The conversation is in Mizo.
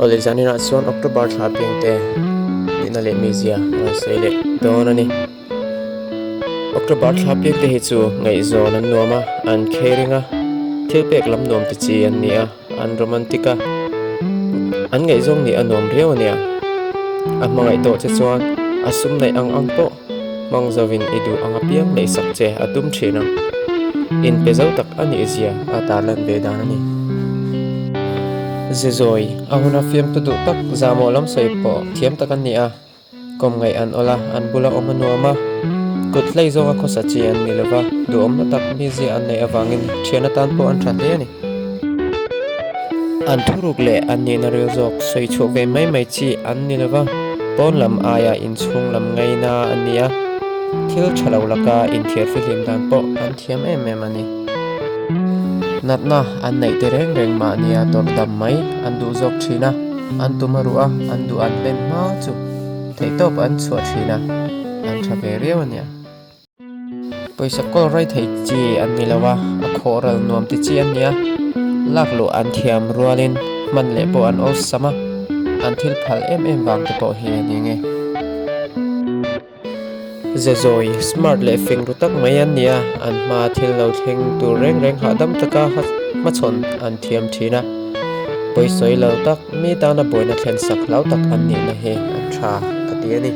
Awle zaninah chuan October thla piangte nihna leh mizia a rawn sawi leh dawn a ni. October thla piangte hi chu ngaihzawn an nuam a, an caring a, thil pek lam nuam ti chi an ni a, an romantic a, an ngaihzawng nih a nuam riau a nia. A hmangaih tawh che chuan a sum neih ang ang pawh hmang zovin i duh ang apiang neihsak che a tum thin ang. Inpe zo tak a nih zia a tarlan ve dan a ni. Zezawi, a huna fiamtu duh tak zahmawh lam sawi pawh thiam tak an ni a. Kawmngaih an awl a, an bula awm a nuam a. Kut hlei zawnga khawsa chi an ni lova, duhawmna tak mizia an neih avangin thian atan pawh an tha hle a ni. An thuruk leh an nihna ril zawk sawi chhuak ve mai mai chi an ni lova, pawn lam aia inchhung lam ngaina an ni a, thil tha lo laka inthiar fihlim dan pawh an thiam em em a ni. Natna an neih te reng reng mahnia tawrh dam mai an duh zawk thin a, an tum a ruh a, an duh an hlen hma chu theihtawp an chhuah thin a, an tha ve riau a nia. Pawisa kawl rai thei chi an ni lo a, a khawh ral nuam ti chi an ni a, lak luh an thiam rualin hman leh pawh an awlsam a, an thil phal em em vang te pawh hi a ni nge. Zezawi, smart leh fing ru tak mai an ni a, an hmaa thil lo thleng tur reng reng hahdam taka hmachhawn an thiam thin a, pawisawi lo tak mi tana buaina thlen sak hlau tak an nihna hi an tha ka ti a ni.